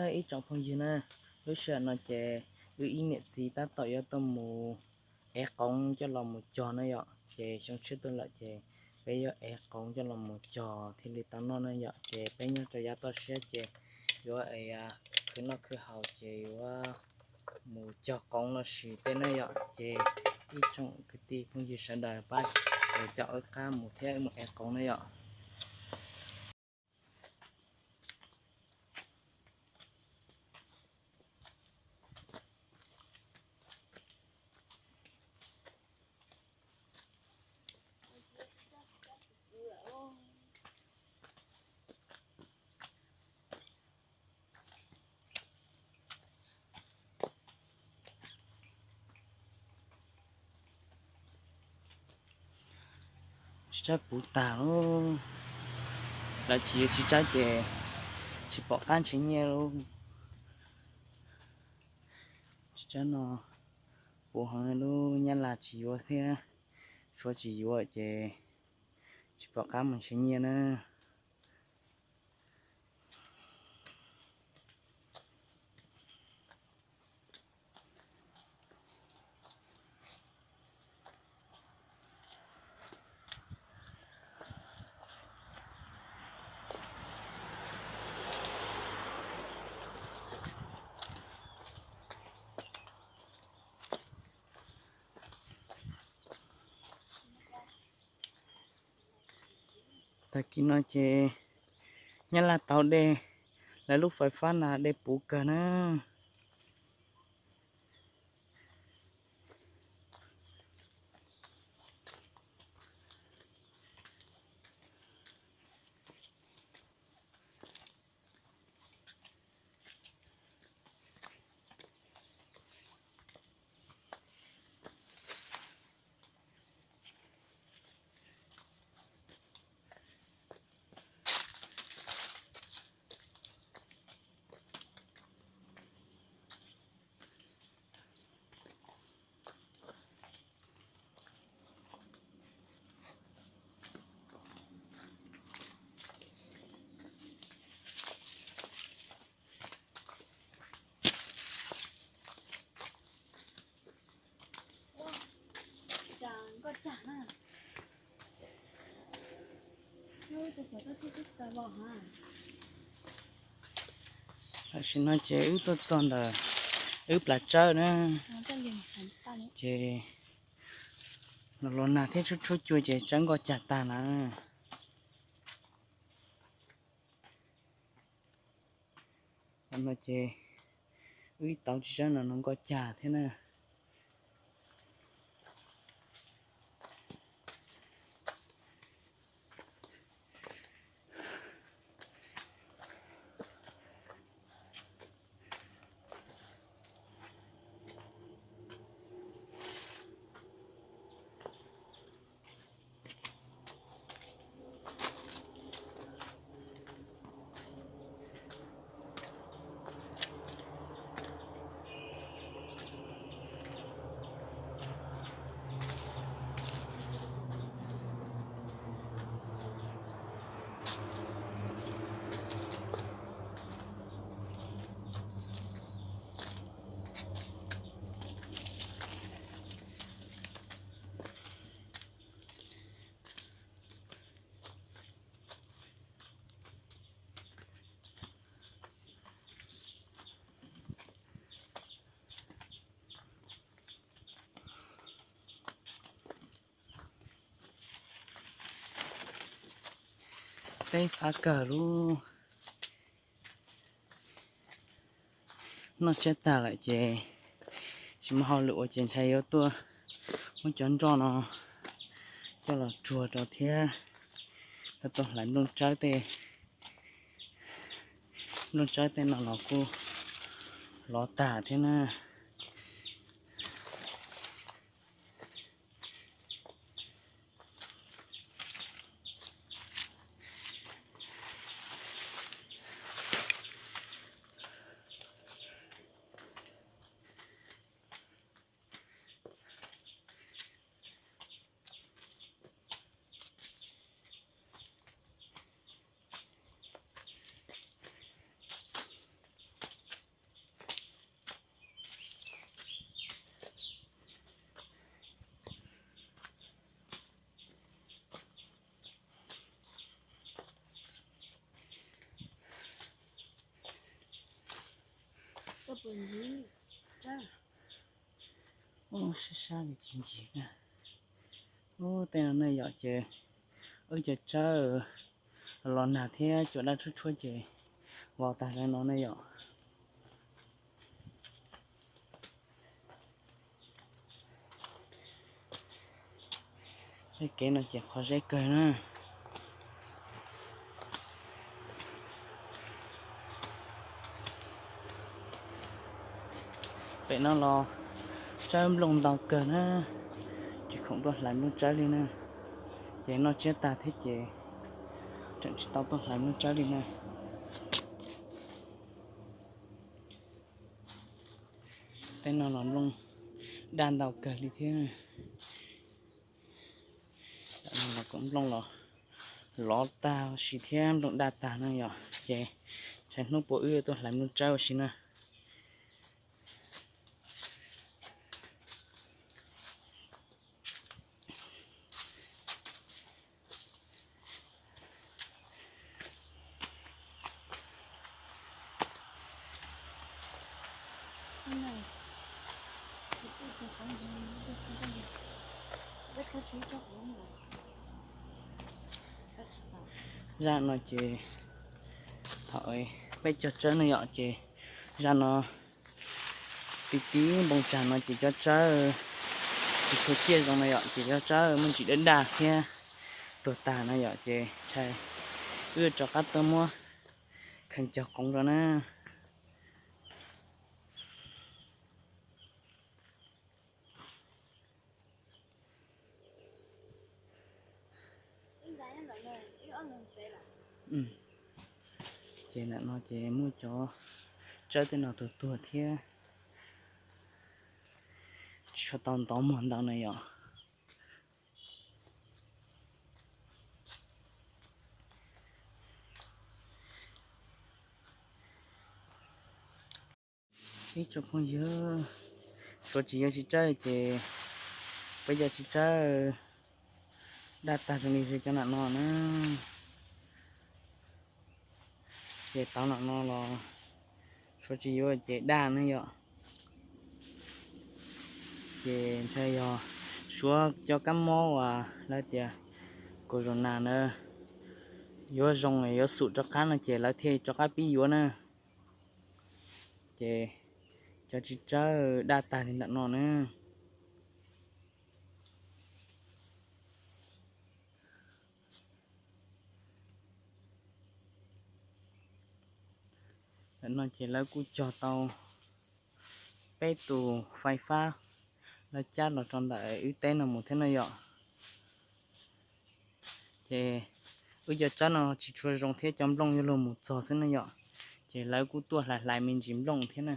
Ib tsoom phooj ywg na, lub sij hawm no ces wb ib niam txiv tab tom yuav tuaj mus ev qoov coj los mus cog na yom. Ces xyoo tshiab tuaj lawm ces peb yuav ev qoov coj los mus cog thiaj li tau noj na yom. Ces peb nyob rau yav toj siab ces yuav khwv noj khwv haus ces yuav mus cog qoov los sis tej na yom. Ces ib tsoom kwv tij phooj ywg sawv daws pab caum wb qab mus thiab wb mus ev qoov na yom. Tsis tsaib puv tag lauj. Lawv tsis yuav tsis tsaib ces tsis pom qab nrhiav nyiaj lauj. Tsis tsaib no puv heev, lub Nyab Laj tsis yuav thiab, Suav tsis yuav ces tsis pom qab mus nrhiav nyiaj na. Tag kis no ces Nyab Laj tau dej, lawv lub fais fab na dej puv kawg na. Tam sim no ces wb tuaj txog ntawm wb plas tsawb na, ces los los nag thiab tshuab tshuab cua ces tsawb nkoj cag tag na. No ces wb ib tauv tsis tsawb no no nkoj cag thiab na. Teb fab kawg lub. Noj tsawb tag lawm ces tsis muaj hauj lwm ua ces ntshai yuav tuaj muab cov nroj no coj los tsuag rau thiab, yuav tuaj hlais nplooj tsawb tej, nplooj tsawb tej no los kuj lov tag thiab na. Ub, sab sab li tsis ncig na. Ub, tej no ne yom, ces wb cov tsawb los nag thiab cua daj tshuab tshuab ces vau tag li no ne yom. Tej kev no ces qhov zeb kawg na. Pem no los tsawb nplooj ntau kawg na, tsis khoom tuaj hlais nplooj tsawb li na. Ces noj tsiab tag thiab ces tseem tsis tau tuaj hlais nplooj tsawb li na. Tej no los nplooj daj ntau kawg li thiab. Tam no los kuj nplooj los lov tag ua si thiab nplooj daj tag no yom, ces ntshai hnub puas wb tuaj hlais nplooj tsawb ua si na. Zaj no ces thaum peb cog tsawb no yom, ces zaj no tib tib npoo tsag no ces cov tsawb tsis tshua ciaj zoo no yom, ces cov tsawb muaj ntsis daj daj thiab tuag tag no yom, ces ntshai wb rov qab tuaj muab kheej cog qoov rau na. Ces ntawm no ces muaj cov tsawb tej no tuag tuag thiab tsis tshua tau ntov muag ntau na yom. Ib tsoom phooj ywg, suav tsis yuav tsis tsawb ces peb cov tsis tsawb daj tag zoo li cov nram no na. Ces tau nram no los suav tsis yuav ces daj ne yom. Ces ntshai yog suav cov kab mob uas lawv tias corona na yuav zoo yuav xum rov qab no ces lawv thiaj rov qab pib yuav na. Ces cov tsis tsawb daj tag li ntawm no na. Ntawm no ces lawv kuj cog tau peb tus fais fab lawv cab los rau ntawm wb teb no mus thiab no yom. Ces wb cov tsawb no tsis tshua zoo thiab cov nplooj yuav luag mus txog xwb no yom. Ces lawv kuj tuaj hlais hlais me ntsis nplooj thiab na.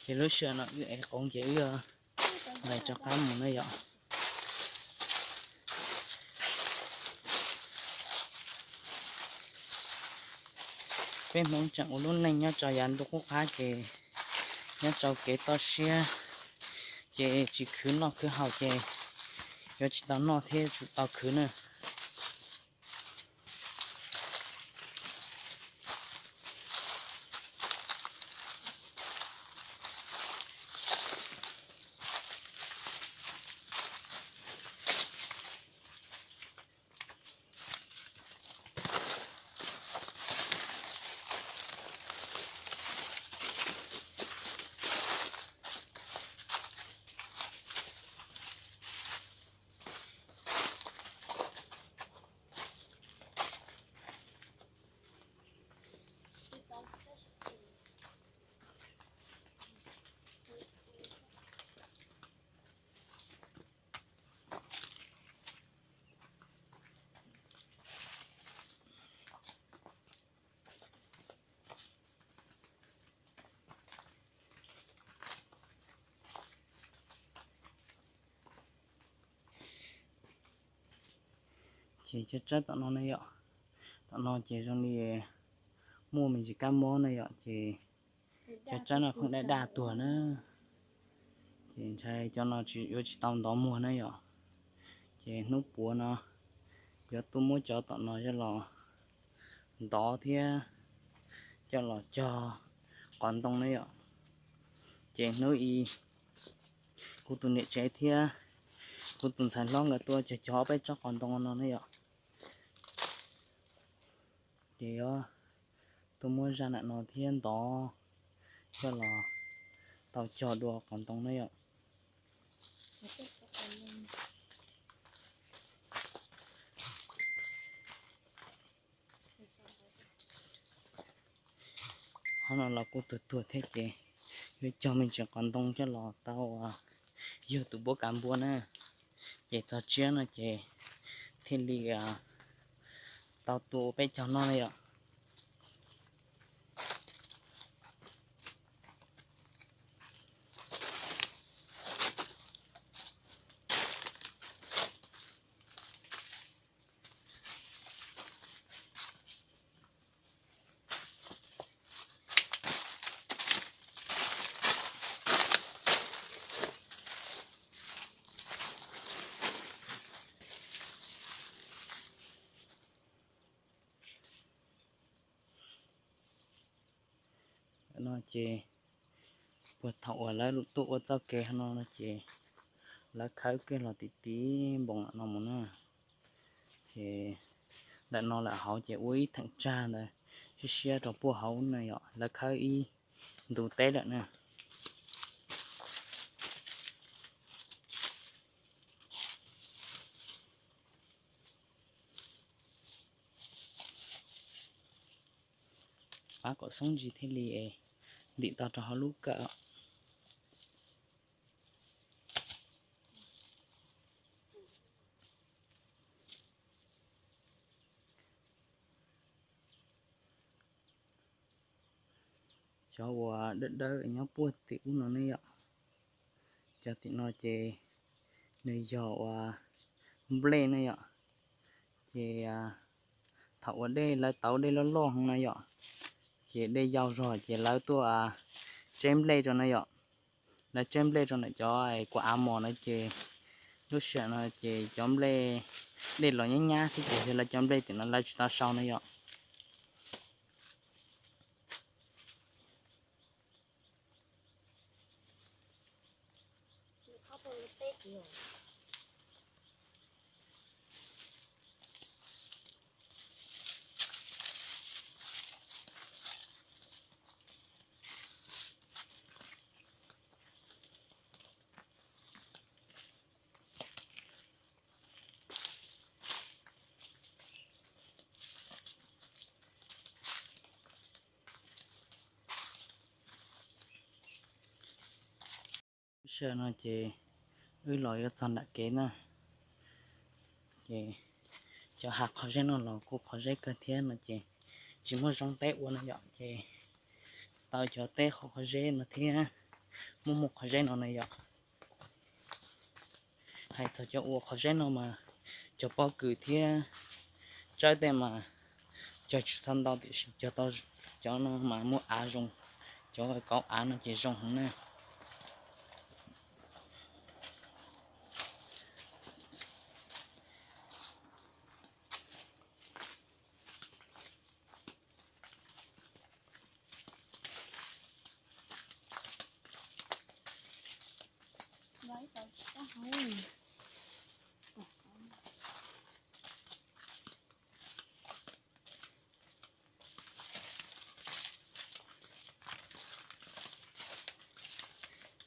Ces lub sij hawm no wb ev qoov ces wb nqes rov qab mus na yom. Peb Hmoob tseem ua lub neej nyob rau yav ntuj qub qab ces nyob rau kev toj siab ces tsis khwv noj khwv haus ces yuav tsis tau noj thiab yuav tsum tau khwv na. Ces cov tsaib tom no ne yom, tom no ces zoo li muaj me ntsis kab mob ne yom, ces cov tsaib no pheej daj daj tuag na. Ces ntshai cov no tsis yuav tsis tau ntov muag na yom. Ces hnub puav no yuav tuaj muab cov tom no coj los ntov thiab coj los cog qos ntoo na yom. Ces hnub i kuv tus niam tsev thiab kuv tus ntxhais hlob nkawd tuaj cog cog ob peb tsob qos ntoo no na yom. Ces yuav tuaj muab zaj nam no thiab ntov coj los tau cog dua qos ntoo na yom. Qhov no los kuj tuag tuag thiab ces yuav cog me ntsis qos ntoo coj los tau yug tus npuab kav npua na. Ces txog tsiab no ces thiaj li tau tua ua peb caug noj na yom. No ces puag thaum uas lawv tuaj ua txoj kev no no ces lawv khawb kiag los tim tim npoo no mus na. Ces ntawm no lawm hauv ces ua ib theem tsag ntawd siab siab rau puag hauv na yom, lawv khawb ib ntu teb lawm na. Pab kom xoob ntsis thiaj li ntim tau rau hauv lub kawm. Cov uas dawb dawb nyob puag tim ub no ne yom. Cov tim no ces nws yog uas nplej ne yom. Ces thaum uas dej lawv tauv dej loj loj heev na yom, ces dej yau zog ces lawv tuaj tseb nplej rau na yom. Lawv tseb nplej rau ntawm cov kua av mos na ces lub sij hawm no ces cov nplej dej los nyab nyab thiab ces yog lawv cov nplej tim no lawv tsis tau sau na yom. Lub sij hawm no ces wb los yuav txog nram kev na. Ces cov hav qhov zeb no los kuj qhov zeb kawg thiab no ces tsis muaj zoo teb ua no yom, ces tau cov teb qhov qhov zeb no thiab muaj muaj qhov zeb no na yom. Hais txog cov ua qhov zeb no mas cog pob kws thiab tsawb tej mas cog tsis txog ntau tiam sis cog tau cov no mas muaj av zoo, cov kauv av no ces zoo heev na.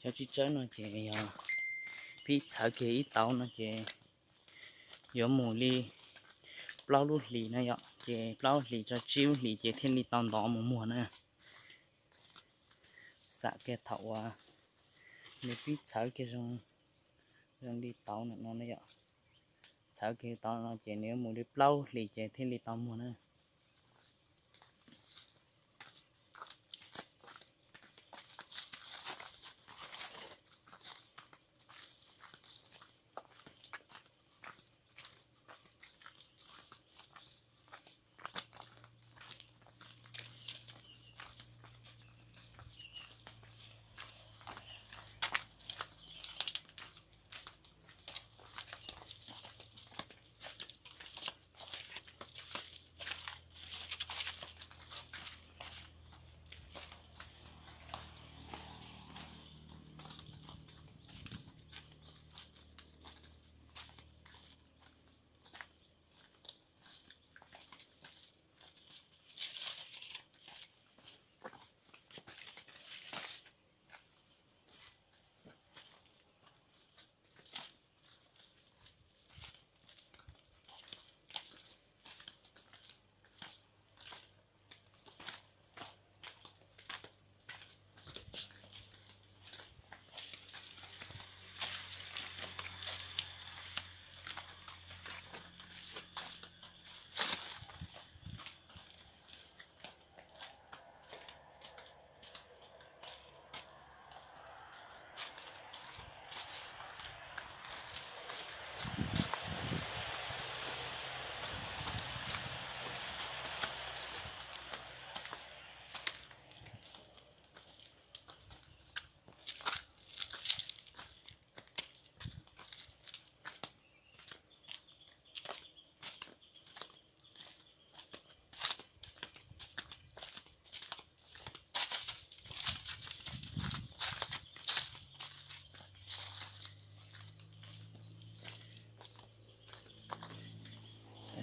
Cov tsib tsawb no ces yog pib txhawv kiag ib tauv no ces yuav mus li plaub lub hlis na yom, ces plaub lub hlis txog tsib lub hlis ces thiaj li tau ntov mus muag na. Xam kiag thaum uas nws pib txhawv kiag zoo, zoo li tauv no no yom. Txhawv kiag tauv no ces nws yuav mus li plaub lub hlis ces thiaj li tau muag na.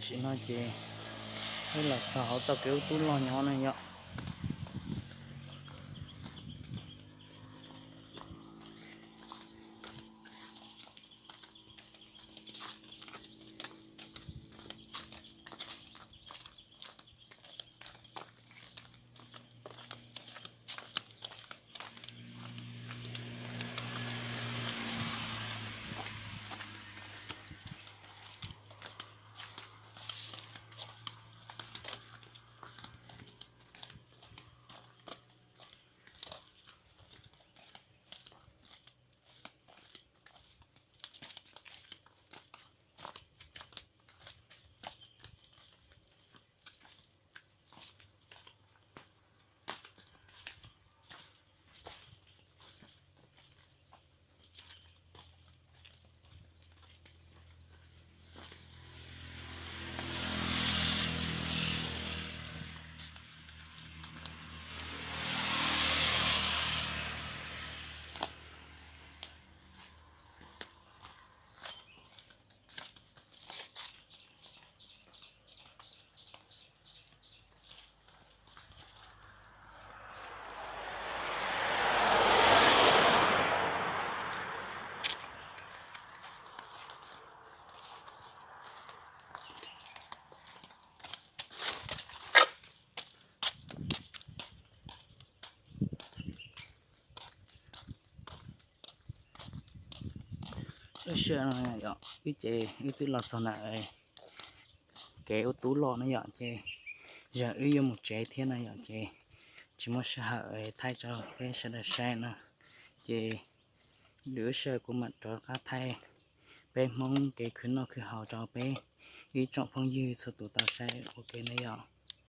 Tam sim no ces wb los txog hauv txoj kev ub tub loj nyob no yom. Lub sij hawm no yog wb ces wb twb los txog ntawm kev ub tub loj no yom, ces yog wb yuav mus tsev thiab no yom, ces tsis muaj sij hawm thaij rau peb sawv daws saib no, ces lwm lub sij hawm kuv mam rov qab thaij peb Hmoob kev khwv noj khwv haus rau peb ib tsoom phooj ywg txhua tus tau saib ua ke no yom.